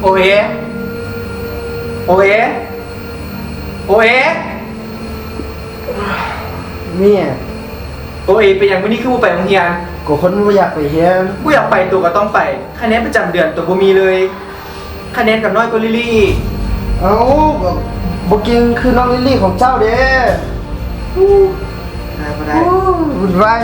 ໂອເອ ໂອເອ ໂອເອ ເມຍ ໂອເອ ເປັນຫຍັງມື້ນີ້ຄືບໍ່ໄປໂຮງຮຽນ? ກໍຄົນບໍ່ຢາກໄປຮຽນ. ບໍ່ຢາກໄປໂຕກໍຕ້ອງໄປ. ຄະແນນປະຈຳເດືອນໂຕບໍ່ມີເລີຍ. ຄະແນນກໍນ້ອຍກວ່າລິລລີອີກ. ເອົ້າ ກໍບໍ່ເກັ່ງຄືນ້ອງລິລລີຂອງເຈົ້າເດ້. ຫາບໍ່ໄດ້. ວຸ້ນວາຍ.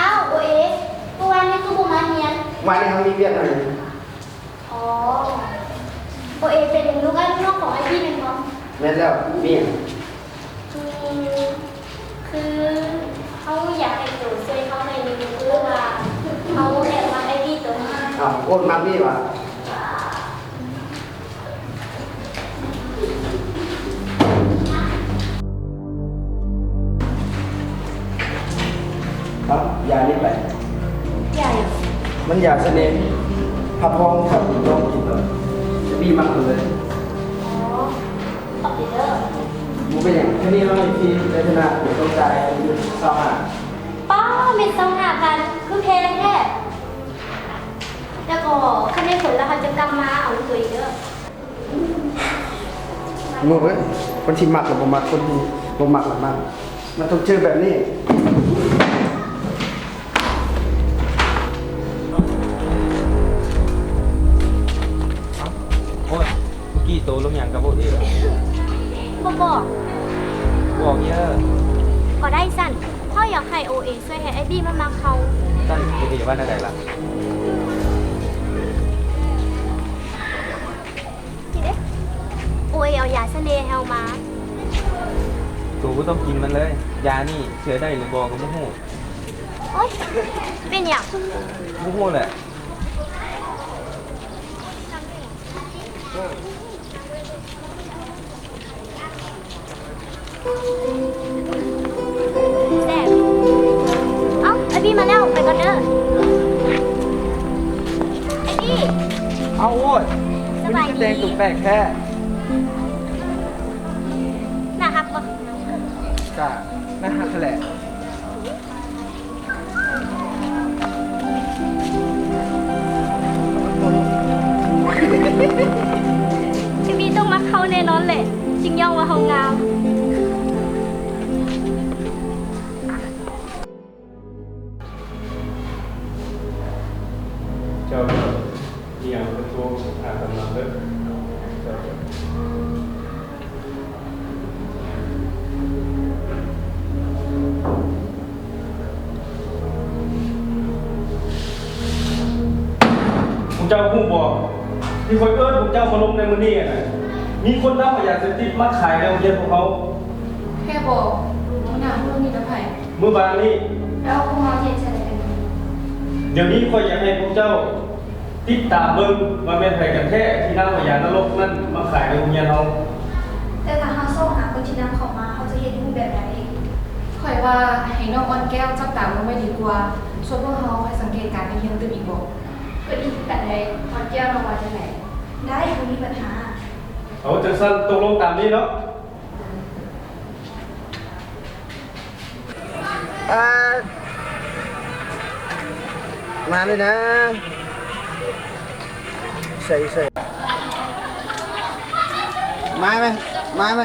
ອ້າວ ໂອເອ ເມື່ອວານນີ້ຄືບໍ່ມາຮຽນ? ວານນີ້ເຮົາມີວຽກໜ້ອຍໜຶ່ງ. ອໍ ໂອເອ ເປັນລູກອ້າຍລູກນ້ອງຂອງອ້າຍບີແມ່ນບໍ່? ແມ່ນແລ້ວ. ມີຫຍັງ? ຄື ຄືເຮົາຢາກໃຫ້ໂຕຊ່ວຍເຮົາໜ້ອຍໜຶ່ງ ຄືວ່າເຮົາແອບມັກອ້າຍບີໂຕ. ອ້າວ ໂອ້ ມັກບີຫວາ? ເອົາຢານີ້ໄປ. ຢາຫຍັງ? ມັນຢາສະເໜ່ ຮັບຮອງຖ້າຄຸນລອງກິນແລ້ວຈະມີມັກເລີຍ. ອໍ ຂອບໃຈເດີ້. ບໍ່ເປັນຫຍັງ, ແຄ່ນີ້ເຮົາໃຫ້ຟຣີ ໃນຖານະບໍ່ຕ້ອງຈ່າຍເງິນຊາວຫ້າ. ປ້າ ແມ່ນຊາວຫ້າພັນ ຄືແພງແທ້. ແລ້ວກໍຄັນໄດ້ຜົນແລ້ວ ເຮົາຈະກັບມາເອົາຕົວອີກເດີ້. ລູກເອີຍ ຄົນທີ່ມັກລະບໍ່ມັກ ຄົນທີ່ບໍ່ມັກລະມັກ ມັນຕ້ອງເຈີແບບນີ້. ໂອ້ຍ ກີ້ໂຕລົມຫຍັງກັບໂອເອ? ບໍ່ບອກ. ບອກເດີ. ກໍໄດ້ຊັ້ນ. ເຮົາຢາກໃຫ້ໂອເອຊ່ວຍໃຫ້ອ້າຍບີມາມັກເຮົາ. ຊັ້ນໂອເອວ່າແນວໃດລະ? ນີ້ເດ້ ໂອເອເອົາຢາສະເໜ່ໃຫ້ເຮົາມາ. ໂຕບໍ່ຕ້ອງກິນມັນເລີຍ. ຢານີ້ເຊື່ອໄດ້ຫຼືບໍ່ກໍບໍ່ຮູ້. ໂອຍ ເປັນຫຍັງ? ບໍ່ຮູ້ແຫຼະ. ແຊບ. ເອົ້າ ອ້າຍບີມາແລ້ວ ໄປກ່ອນເດີ້ ອ້າຍບີ. ເອົ້າ ໂອ້ຍ ສະບາຍດີ. ມື້ນີ້ຄືແຕ່ງຕົວແປກແທ້. ໜ້າຮັກບໍ່? ກະໜ້າຮັກຫັ້ນແຫຼະ. ເອມີຕ້ອງມັກເຮົາແນ່ນອນແຫຼະ ຈຶ່ງຍ້ອງວ່າເຮົາງາມ. ເຈົ້າ ມີຫຍັງກໍໂທຫາກັນນຳເດີ້ ເຈົ້າ. ພວກເຈົ້າຮູ້ບໍ່ ທີ່ຂ້ອຍເອີ້ນພວກເຈົ້າມາລົມໃນມື້ນີ້ຫັ້ນນະ ມີຄົນນຳເອົາຢາເສບຕິດມາຂາຍໃນໂຮງຮຽນພວກເຮົາ. ແທ້ບໍ່? ຫົວໜ້າຮູ້ເລື່ອງນີ້ນຳໃຜ? ມື້ວານນີ້. ແລ້ວພວກເຮົາເຮັດຈັ່ງໃດກັນດີ? ດຽວນີ້ຂ້ອຍຢາກໃຫ້ພວກເຈົ້າ ຕິດຕາມເບິ່ງວ່າແມ່ນໃຜກັນແທ້ທີ່ນຳເອົາຢານະລົກນັ້ນມາຂາຍໃນໂຮງຮຽນເຮົາ. ແຕ່ຖ້າເຮົາຊອກຫາຄົນທີ່ນຳເຂົ້າມາ ເຮົາຈະເຮັດຮູບແບບໃດ? ຂ້ອຍວ່າໃຫ້ນ້ອງອ່ອນແກ້ວຈັບຕາມາໄວ້ດີກວ່າ, ສ່ວນພວກເຮົາຄ່ອຍສັງເກດການໃນຮຽນຕື່ມອີກເບາະ. ກໍດີຄືກັນເດ. ອ່ອນແກ້ວ ນ້ອງວ່າຈັ່ງໃດ? ໄດ້, ບໍ່ມີບັນຫາ. ເອົາ, ຈັ່ງຊັ້ນຕົກລົງຕາມນີ້ເນາະ. ອ່າ ມາເລີຍນະ. ໃສ່ ໃສ່ ມາໄໝ ມາໄໝ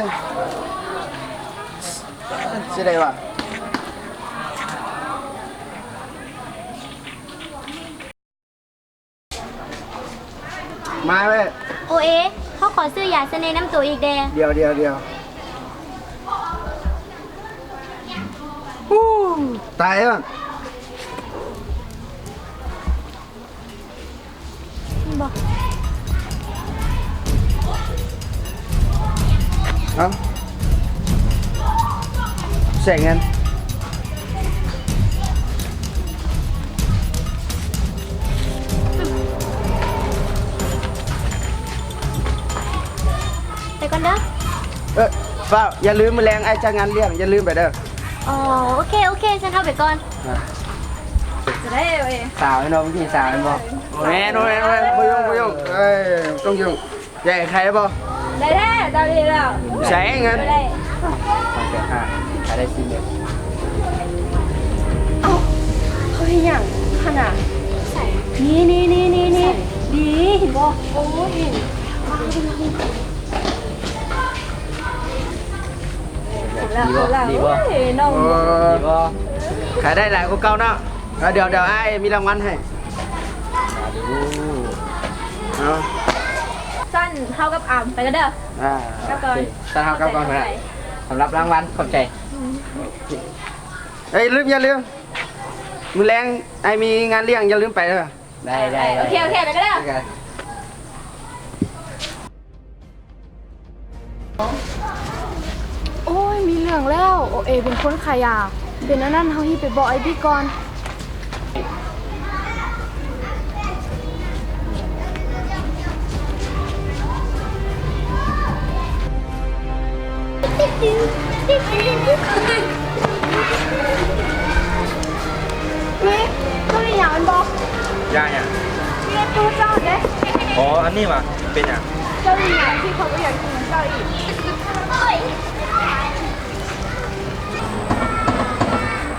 ຊິໄດ້ວະ ມາເວີຍ. ໂອເອ ເຮົາຂໍຊື້ຢາສະເໜ່ນຳໂຕອີກແດ່. ດຽວ ດຽວ ດຽວ ຕາຍແລ້ວ. ເອົ້າ ໃສ່ເງິນ ໄປກ່ອນເດີ້. ເອີ ຟ້າວ ຢ່າລືມ ມື້ແລງອ້າຍຈັດງານລ້ຽງ ຢ່າລືມໄປເດີ້. ອໍ ໂອເຄ ໂອເຄ ຊັ້ນເຮົາໄປກ່ອນ. ຈະໄດ້ເອີຍ ສາວເນາະ ເມື່ອກີ້ສາວແມ່ນບໍ່? ແມ່ນ ແມ່ນ ແມ່ນ ບໍ່ຫຍຸ້ງ ບໍ່ຫຍຸ້ງ ເອີຍ ຕ້ອງຫຍຸ້ງ. ຢາກໄດ້ໄຂ່ບໍ່? ໄດ້ແທ້ ເຈົ້າດີແລ້ວ. ໃສ່ເງິນ ໄດ້ ສອງແສນຫ້າ ຂາຍໄດ້ສີ່ເມັດ. ເອົ້າ ເຂົາເຮັດຫຍັງຫັ້ນນະ? ໃສ່ ນີ້ ນີ້ ນີ້ ນີ້ ນີ້ ໃສ່ ດີ ເຫັນບໍ່? ໂອ້ຍ ເຫັນ ດີບໍ່? ດີບໍ່? ໂອ້ຍ ນ້ອງ ດີບໍ່? ຂາຍໄດ້ຫຼາຍກວ່າເກົ່າເນາະ. ເອົາ ດຽວ ດຽວອ້າຍມີລາງວັນໃຫ້. ມາດູ ເອົາ ຊັ້ນເຮົາກັບອາມໄປກັນເດີ້. ອ່າ ກັບກ່ອນ ໂອເຄ ຊັ້ນເຮົາກັບກ່ອນ. ຂອບໃຈ ສຳລັບລາງວັນ ຂອບໃຈ. ເອີຍ ລືມ ຢ່າລືມ ມື້ແລງອ້າຍມີງານລ້ຽງ ຢ່າລືມໄປເດີ້. ໄດ້ ໄດ້ ໂອເຄ ໂອເຄ ໄປກັນເດີ້. ໂອເຄ ໂອ້ຍ ມີເລື່ອງແລ້ວ ໂອເອເປັນຄົນຂາຍຢາ. ເປັນອັນນັ້ນ ເຮົາຮີບໄປບອກອ້າຍບີກ່ອນ. ເມ ເຈົ້າມີຫຍັງແມ່ນບໍ່? ຢາຫຍັງ? ເມ ຕູ້ເຈົ້າເດ້. ອໍ ອັນນີ້ຫວາ? ເປັນຫຍັງ? ເຈົ້າມີຫຍັງທີ່ຂ້ອຍບໍ່ຢາກກິນນຳເຈົ້າອີກ?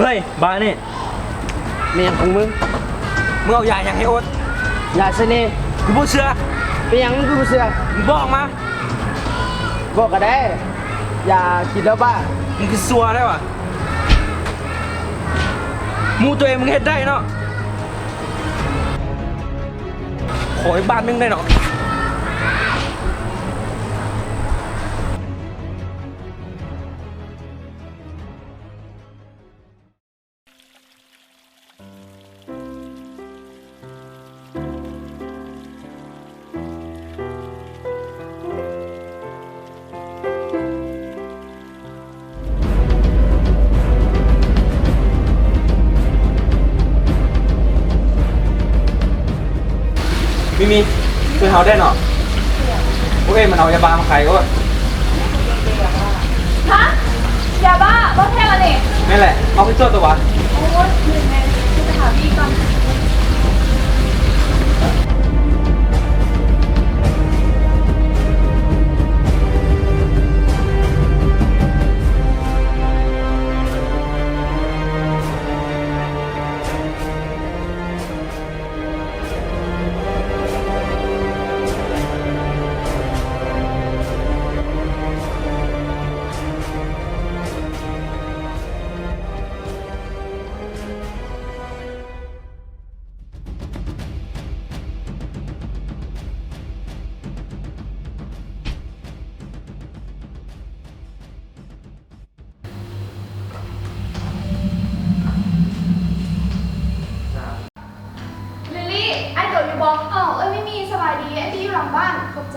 ເຮີ້ຍ ບ້ານີ້ ແມ່ນຫຍັງຂອງມຶງ? ມຶງເອົາຢາຫຍັງໃຫ້ໂອດ? ຢາສະເໜ່. ກູບໍ່ເຊື່ອ. ເປັນຫຍັງມຶງຄືບໍ່ເຊື່ອ? ມຶງບອກມາ. ບອກກໍໄດ້. ຢາກິນແລ້ວບ້າ. ມຶງຄືຊົ່ວແທ້ຫວາ? ໝູ່ໂຕເອງມຶງເຮັດໄດ້ເນາະ. ຂໍອີກບາດໜຶ່ງໄດ້ເນາະ. ມີມີ ຊ່ວຍເຮົາໄດ້ເນາະ. ໂອ້ຍ ມັນເອົາຢາບ້າມາຂາຍໂອດ. ຮະ? ຢາບ້າ? ບໍ່ແທ້ລະນີ້. ແມ່ນແຫຼະ ເອົາໄປກວດຕົວະ. ໂອ້ຍ ແມ່ນໆ ໄປຫາບີກ່ອນ. ລິລລີ້ ອ້າຍໂຕຢູ່ບໍ່? ເອົ້າ ເອື້ອຍມີມີ ສະບາຍດີ. ອ້າຍມີຢູ່ຫຼັງບ້ານ. ຂອບໃຈ.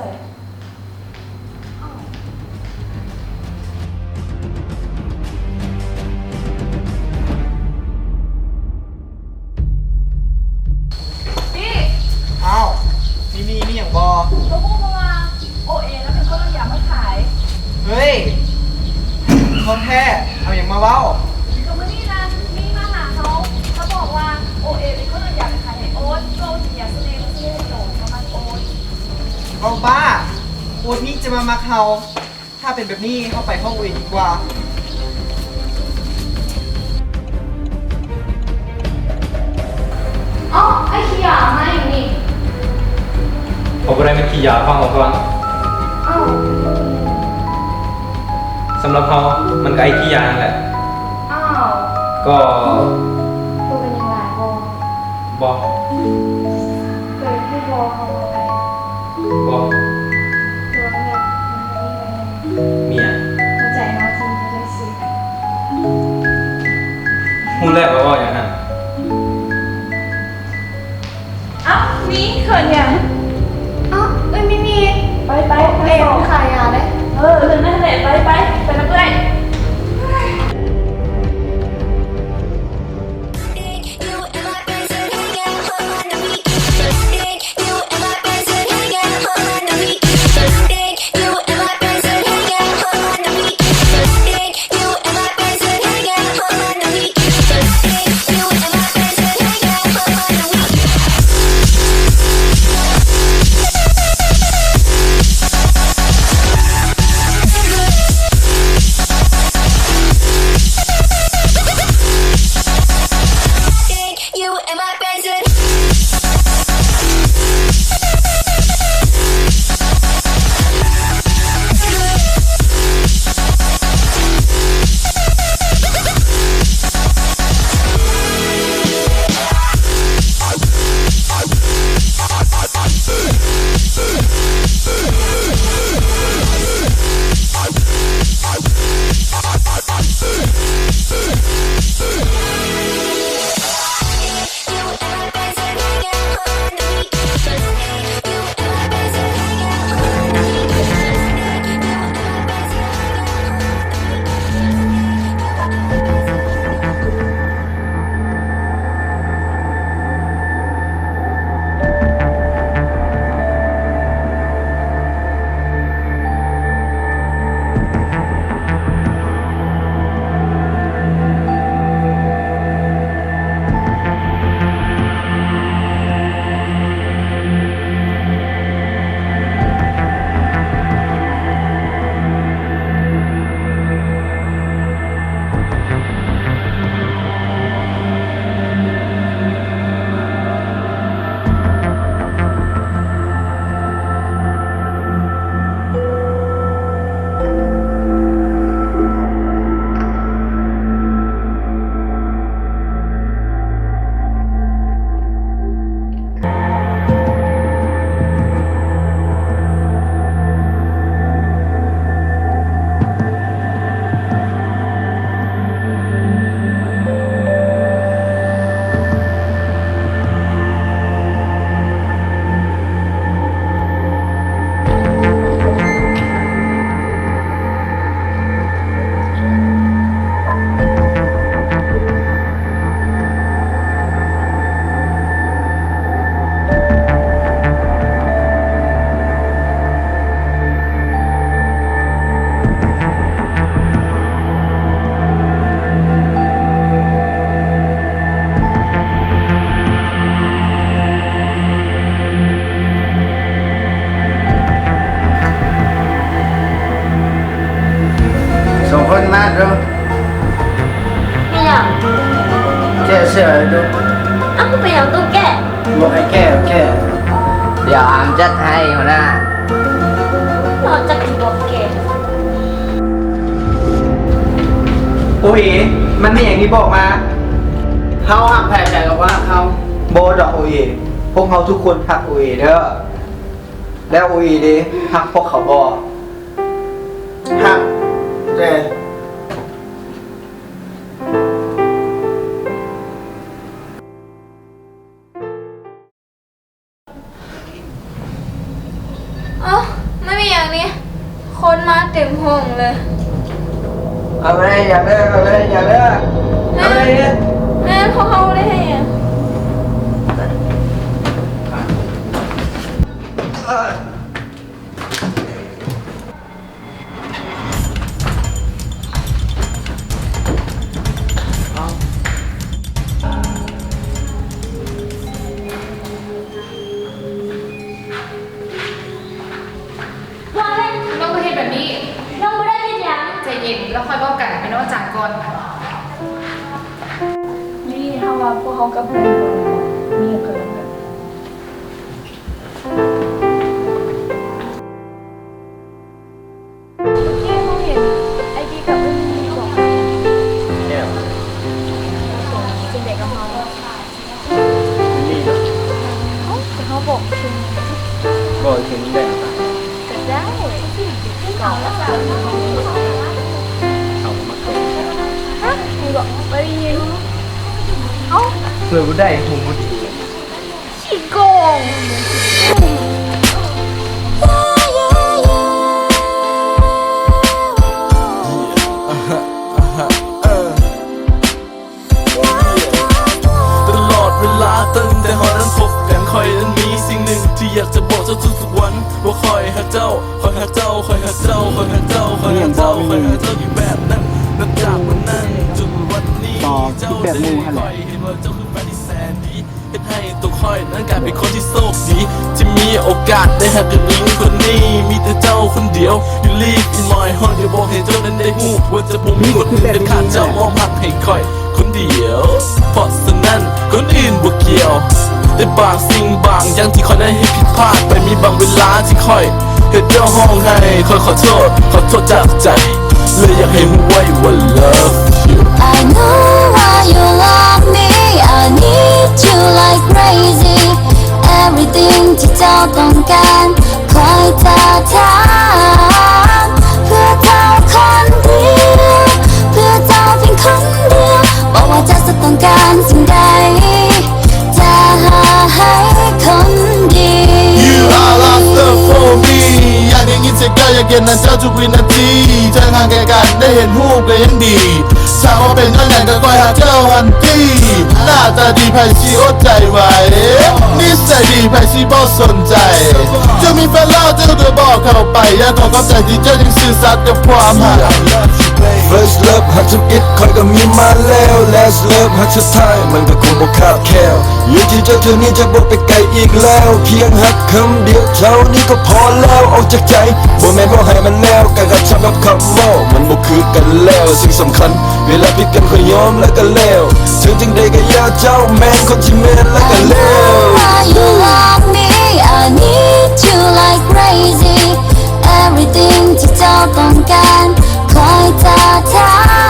ນີ້ ອ້າວ ມີມີ ມີຫຍັງບໍ່? ບໍ່ຮູ້ ເພາະວ່າໂອເອລາວເປັນຄົນເອົາຢາມາຂາຍ. ເຮີ້ຍ ບໍ່ແທ້ ເອົາຫຍັງມາເວົ້າ? ກໍມື້ນີ້ນະ ມີມາຫາເຮົາ ລາວບອກວ່າໂອເອເປັນຄົນເອົາຢາໄປຂາຍໃຫ້ໂອດ ເພື່ອໂອດກິນຢາສະເໜ່ ເພື່ອສະເໜ່ໃຫ້ຫຼົງມາມັກໂອດ. ເວົ້າບ້າ ໂອດນີ້ຈະມາມັກເຮົາ? ຖ້າເປັນແບບນີ້ ເຮົາໄປຫ້ອງໂອເອດີກວ່າ. ອໍ ອ້າຍຂີ້ຢາມາຫຍັງນີ້? ເຂົາບໍ່ໄດ້ແມ່ນຂີ້ຢາ, ຟັງເຂົາກ່ອນ. ອ້າວ ສຳລັບເຮົາມັນກໍໄອ້ຂີ້ຢານັ້ນແຫຼະ. ອ້າວ ກໍ ໂຕເປັນຫຍັງຫຼາຍບໍ່? ບໍ່. ເຄີຍຮູ້ບໍ່ເຮົາວ່າໃຜ? ບໍ່. ໂຕແບບ ມີຫຍັງ? ຫົວໃຈເຮົາທີ່ມີຈັງຊີ້. ຮູ້ແລ້ວວ່າເວົ້າຫຍັງຫັ້ນ. ເອົ້າ ມີ ເຂີນຫຍັງ? ເອົ້າ ເອື້ອຍມິມີ ໄປ ໄປ ໄປ ຂາຍຢາເດ້. ເອີ ເລື່ອງນັ້ນແຫຼະ ໄປ ໄປ ໄປນຳເອື້ອຍ.ສອງຄົນມາດູ. ເປັນຫຍັງ? ແກ້ເສື້ອໃຫ້ດູ. ອ້າວ ເປັນຫຍັງຕ້ອງແກ້? ບອກໃຫ້ແກ້ ແກ້. ດຽວອາມຈັດໃຫ້ຫົວໜ້າ. ເຮົາຈັກຊິບອກແກ. ໂອເອ ມັນມີຫຍັງທີ່ບອກມາ. ເຮົາຮັກໃຜໃຜກໍບໍ່ຮັກເຮົາ. ບໍ່ດອກໂອເອ ພວກເຮົາທຸກຄົນຮັກໂອເອເດີ ແລ້ວໂອເອເດ ຮັກພວກເຂົາບໍ່? ຮັກແຕ່ ເອົ້າ ມັນມີຫຍັງນີ້? ຄົນມາເຕັມຫ້ອງເລີຍ. ເອົາເລີຍ ຢາກເລີຍ ເອົາເລີຍ ຢາກເລີຍ. ເອົາເລີຍ. ແມ່ນ ພວກເຮົາບໍ່ໄດ້ເຮັດຫຍັງ. ວ່າແລ້ວ ນ້ອງກໍເຮັດແບບນີ້. ນ້ອງບໍ່ໄດ້ເຮັດຫຍັງ. ໃຈເຢັນ ແລ້ວຄ່ອຍເວົ້າກັນ. ໄປນອນຈານກ່ອນ. ນີ້ ເຮົາວ່າພວກເຮົາກັບເພື່ອນກ່ອນ. ມີຫຍັງກໍເວົ້າກັນ. ເ ບໍ່ເຫັນແບບ ກໍໄດ້ ເຂົາກໍມາເກີດ ຮະ ບໍ່ໄດ້ຍິນ ເອົ້າ ເກີດບໍ່ໄດ້ ຫູບໍ່ດີ ຂີ້ໂກງ. ຕະຫຼອດເວລາຕັ້ງແຕ່ເຮົານັ້ນພົບກັນ ຂ້ອຍນັ້ນມີສິ່ງໜຶ່ງທີ່ຢາກຈະບອກເຈົ້າທຸກໆວັນ ວ່າຂ້ອຍຮັກເຈົ້າ ຂ້ອຍຮັກເຈົ້າ ຂ້ອຍຮັກເຈົ້າ ຂ້ອຍຮັກເຈົ້າ ຂ້ອຍຮັກເຈົ້າ ຂ້ອຍຮັກເຈົ້າຢູ່ແບບນັ້ນ ນັບຈາກວັນນັ້ນຈົນວັນນີ້ ເຈົ້າໄດ້ເຫັນຂ້ອຍ ເຫັນວ່າເຈົ້າຄືແຟນທີ່ແສນດີ ເຮັດໃຫ້ຕົວຂ້ອຍນັ້ນກາຍເປັນຄົນທີ່ໂຊກດີ ທີ່ມີໂອກາດໄດ້ຮັກກັບຍິງຄົນນີ້ ມີແຕ່ເຈົ້າຄົນດຽວ You live in my heart ຢາກບອກໃຫ້ເຈົ້ານັ້ນໄດ້ຮູ້ ວ່າຈະບໍ່ມີຄົນອື່ນເດັດຂາດ ເຈົ້າມອບຮັກໃຫ້ຂ້ອຍຄົນດຽວ ເພາະສະນັ້ນຄົນອື່ນບໍ່ກ່ຽວ ແຕ່ບາງສິ່ງບາງຢ່າງທີ່ຂ້ອຍນັ້ນເຮັດຜິດພາດໄປ ມີບາງເວລາທີ່ຂ້ອຍເຮັດເຈົ້າຮ້ອງໄຫ້ ຂ້ອຍຂໍໂທດ ຂໍໂທດຈາກໃຈ ແລະຢາກໃຫ້ຮູ້ໄວ້ວ່າ love you. I know why you love me. I need you like crazy. Everything ທີ່ເຈົ້າຕ້ອງການ ຂ້ອຍຈະທຳເພື່ອເຈົ້າຄົນດຽວ ເພື່ອເຈົ້າພຽງຄົນດຽວ ບອກວ່າເຈົ້າຈະຕ້ອງການສິ່ງໃດ ຈະໃຫ້ຄົນດຽວ. You are love for me. ຢາກໄດ້ຍິນສຽງເຈົ້າ ຢາກເຫັນໜ້າເຈົ້າທຸກວິນາທີ ເຖິງຫ່າງໄກກັນໄດ້ເຫັນຮູບກໍຍັງດີ ຖ້າວ່າເປັນຍ້ອນຫຍັງກໍຂ້ອຍຫາເຈົ້າຫັ້ນຕິ ໜ້າຕາດີໃຜຊິອົດໃຈໄຫວ ນິໄສດີໃຜຊິບໍ່ສົນໃຈ ເຈົ້າມີແຟນແລ້ວເຈົ້າກໍບອກເຂົາໄປ ຢາກຂໍຂອບໃຈທີ່ເຈົ້າຍັງຊື່ສັດກັບຄວາມຮັກ First love ຮັກທຳອິດຂ້ອຍກໍມີມາແລ້ວ Last love ຮັກສຸດທ້າຍມັນກໍຄົງບໍ່ຂາດແຄ້ວ ຢູ່ທີ່ເຈົ້າເທື່ອນີ້ຈະບໍ່ໄປໄກອີກແລ້ວ ພຽງຮັກຄຳດຽວເທົ່ານີ້ກໍພໍແລ້ວ ອອກຈາກໃຈ ບໍ່ແມ່ນເວົ້າໃຫ້ມັນແລ້ວ ການກະທຳກັບຄຳເວົ້າມັນບໍ່ຄືກັນແລ້ວ ສິ່ງສຳຄັນ ເວລາຜິດກັນຂ້ອຍຍອມແລ້ວກໍແລ້ວ ເຖິງຈັ່ງໃດກໍຢ່າ ເຈົ້າແມ່ນຄົນທີ່ແມ່ນແລ້ວກໍແລ້ວ Why you love me? I need you like crazy. Everything ທີ່ເຈົ້າຕ້ອງການ ຂ້ອຍຈະທຳ